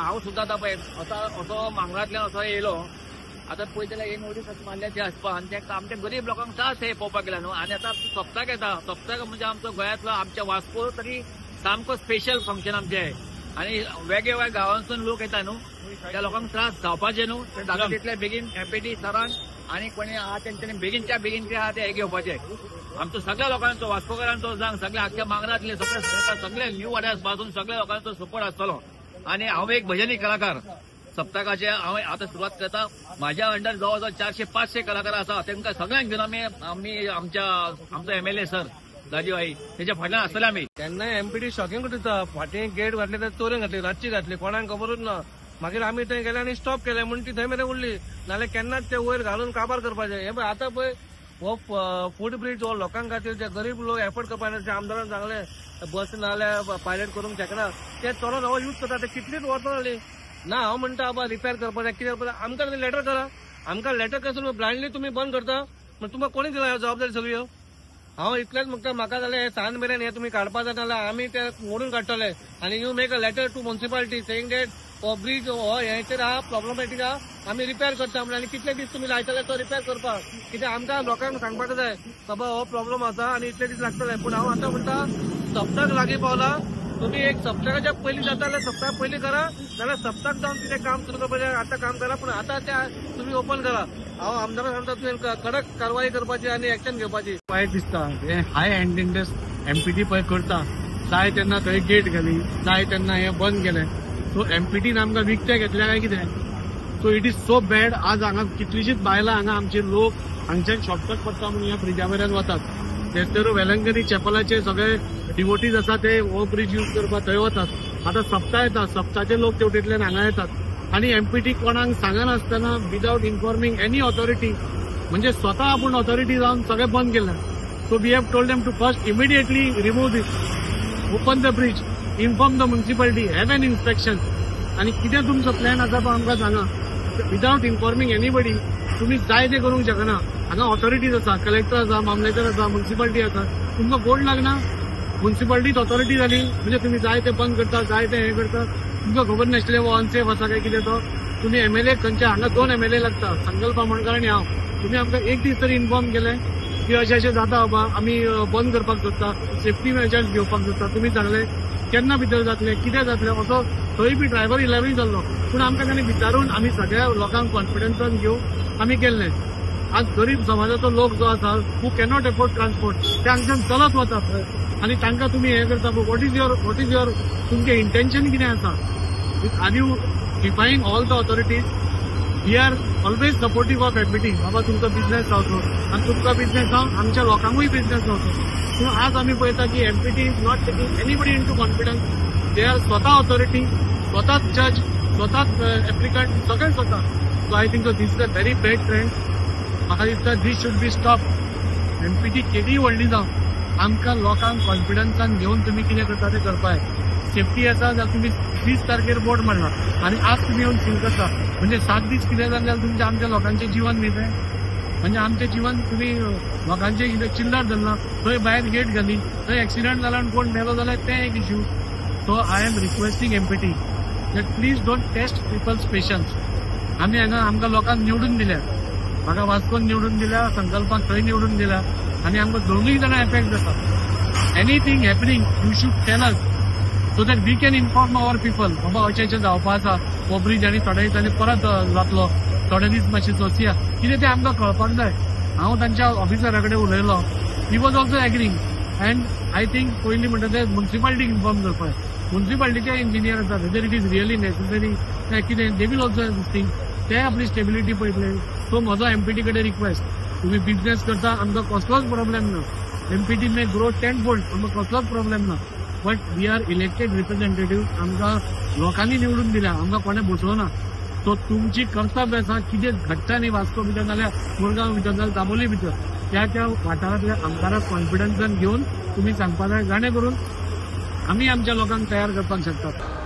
हांव सुद्दां आतां पळय असो मांगरांतल्यान असो येयलो, आतां पळयत जाल्यार एक नोटीस मारल्या ती आसपा आनी ते आमच्या गरीब लोकांक त्रास हे पळोवपाक गेल्या न्हू. आनी आतां सप्तक येता, सप्तक म्हणजे आमचो गोंयांतलो आमच्या वास्को तरी सामको स्पेशल फंक्शन आमचें आनी वेगवेगळ्या गांवांसून लोक येता न्हू, त्या लोकांक त्रास जावपाचे न्हू. ते जाता तितले बेगीन एमपीटी सरान आनी कोणी आहा तेंच्यांनी बेगीनच्या बेगीन ते आहा ते हे घेवपाचे. आमचो सगळ्या लोकांचो वास्कोकारांचो जावं सगळ्या आख्ख्या मांगरांतले सगळे सगळे न्यू वाड्यार पासून सगळ्या लोकांचो सपोर्ट आसतलो. आनी हांव एक भजनी कलाकार, सप्तकाचे हांव आतां सुरवात करता. म्हाज्या अंडर जवळ जवळ 400-500 कलाकार आसा, तांकां सगळ्यांक घेवन आमी आमी आमच्या आमचो एमएलए सर राजीव आई तेच्या फाटल्यान आसतले आमी. तेन्ना एमपीटी शॉकिंग दिता, फाटीं गेट घातले तर चोरून घातली, रातची घातली, कोणाक खबरूच ना. मागीर आमी थंय गेले आनी स्टॉप केले म्हूण ती थंय मेरेन उरली, नाल्यार केन्नाच ते वयर घालून काबार करपाचे. हे पळय आतां पळय हो फूट ब्रिज हो लोकां खातीर जे गरीब लोक एफोर्ड करपाक जायना, आमदारान सांगलें बस नाल्यार पायलट करूंक शकना, ते चलोन हो यूज करता, ते कितलीच वर्सां जाली ना. हांव म्हणटा बाबा रिपेर करपाक जाय, कितें करपाक जाय, आमकां लेटर करा, आमकां लेटर कसो ब्लायंडली तुमी बंद करता, म्हण तुमकां कोणी दिला जबाबदारी सगळी? हांव इतलेंच म्हणटा, म्हाका जाल्यार हे सांज मेरेन हे तुमी काडपा जाय, नाल्यार आमी ते मोडून काडटले. आनी you make a letter to municipality saying that हो ब्रिज हो हेचेर आहा प्रॉब्लमॅटीक आहा, आमी रिपेर करता म्हणल्यार. आनी कितले दीस तुमी लायतले तो रिपेर करपाक, कित्याक आमकां लोकांक सांगपाक जाय बाबा हो प्रॉब्लम आसा आनी इतले दीस लागतले. पूण हांव आतां म्हणटा सप्तक लागीं पावला, तुमी एक सप्तकाच्या पयलीं जाता जाल्यार सप्तक पयलीं करा, नाल्यार सप्तक जावन कितें काम सुरू करपाचें आतां काम करा, पूण आतां ते तुमी ओपन करा. हांव आमदाराक सांगता तुवें कडक कारवाई करपाची आनी एक्शन घेवपाची. वायट दिसता हे हाय हँडेडनेस एमपीटी पळय करता, जाय तेन्ना थंय गेट घाली, जाय तेन्ना हे बंद केलें. सो एमपीटीन आमकां विकतें घेतलें काय कितें? So it is so bad. आज हांगा कितलीशीच बायलां हांगा आमचे लोक हांगच्यान शॉर्टकट पडटा म्हणून ह्या ब्रिजा वयल्यान वतात. तेच वेलंकनी चॅपलाचे सगळे डिवोटीज आसा ते हो ब्रिज यूज करपाक थंय वतात. आतां सप्ता येता, सप्ताचे लोक तेवटेंतल्यान हांगा येतात आनी एमपीटी कोणाक सांगनासतना विदावट इन्फॉर्मिंग एनी ऑथॉरिटी, म्हणजे स्वता आपूण ऑथॉरिटी जावन सगळें बंद केलें. So we have told them to first immediately remove this, open the bridge, inform the municipality, have an inspection आनी कितें तुमचो प्लॅन आसा तो आमकां सांगा. विदावट इन्फॉर्मिंग एनीबडी तुमी जाय तें करूंक शकना. हांगा ऑथॉरिटीज आसा, कलेक्टर आसा, मामलेदार आसा, म्युनिसिपालिटी आसा, तुमकां गोड लागना. म्युनिसिपालिटीच ऑथॉरिटी जाली म्हणजे तुमी जाय तें बंद करता, जाय तें हें करता, तुमकां खबर नासलें हो अनसेफ आसा काय कितें तो. तुमी एमएलए खंयच्या हांगा 2 एमएलए लागता, संकल्प आमोणकर आनी हांव, तुमी आमकां एक दीस तरी इन्फॉर्म केलें की अशें अशें जाता बाबा, आमी बंद करपाक सोदता, सेफ्टी मेजर्स घेवपाक सोदता, तुमी सांगलें केन्ना भितर जातलें कितें जातलें, असो थंय बी ड्रायव्हर इलेवूय जाल्लो, पूण आमकां ताणें विचारून आमी सगळ्या लोकांक कॉन्फिडन्सान घेवन आमी केल्लें. आज गरीब समाजाचो लोक जो आसा हू कॅनॉट एफोर्ड ट्रान्सपोर्ट, ते हांगच्यान चलत वतात आनी तांकां तुमी हें करता. What is your तुमचें इंटेन्शन कितें आसा? Are you defying all the authorities? We are always supportive of MPT. बाबा तुमचो बिजनेस जावचो आनी तुमकां बिजनेस जावन आमच्या लोकांकूय बिजनेस जावचो. पूण आज आमी पळयता की MPT is not taking anybody into confidence. They are स्वता ऑथॉरिटी, स्वताच जज, स्वताच एप्लिकंट, सगळें स्वता. So I think this is a very bad trend. म्हाका दिसता this should be stop. MPT केदीय व्हडली जावं, आमकां लोकांक कॉन्फिडन्सान घेवन तुमी कितें करता तें करपाक. सेफ्टी आसा जाल्यार तुमी 20 तारखेर बोर्ड मारला आनी आज तुमी येवन सील करता, म्हणजे 7 दीस कितें जालें जाल्यार तुमचें आमच्या लोकांचें जिवन न्ही तें, म्हणजे आमचें जिवन तुमी लोकांचें कितें चिल्लर धरलां. थंय भायर गेट घाली, थंय एक्सिडंट जाला आनी कोण मेलो जाल्यार तें एक issue. So I am requesting MPT that please don't test people's patience. आमी हांगा आमकां लोकांक निवडून दिल्या, म्हाका वास्कोन निवडून दिल्या, संकल्पाक थंय निवडून दिल्या आनी आमकां दोनूय जाणां एफेक्ट जाता. Anything happening you should tell us so that we can inform our people. बाबा अशें अशें जावपा आसा, हो ब्रिज आनी थोड्या दिसांनी परत जातलो, थोडे दीस मातशें सोंसया, कितें तें आमकां कळपाक जाय. हांव तांच्या ऑफिसरा कडेन उलयलो, he was also agreeing. And I think पयलीं म्हणटा तें म्युनिसिपालिटीक इन्फॉर्म करपाक, म्युनिसिपालिटीचे इंजिनियर आसा, whether it is really necessary काय कितें, they will also this thing, ते आपली स्टेबिलिटी पळयतले. सो म्हजो एमपीटी कडेन रिक्वेस्ट, तुमी बिजनेस करता, आमकां कसलोच प्रॉब्लेम ना. एमपीटी मे ग्रो 10 fold, आमकां कसलोच प्रॉब्लेम ना. But we are elected representative, आमकां लोकांनी निवडून दिल्या, आमकां कोणें बसोवना. सो तुमची कर्तव्य आसा कितें घडटा न्ही वास्को भितर जाल्यार मुरगांव भितर जाल्यार दाबोली भितर, त्या त्या वाठारांतल्या आमदाराक कॉन्फिडन्सान घेवन तुमी सांगपा जाय, जाणें करून आमी आमच्या लोकांक तयार करपाक शकतात.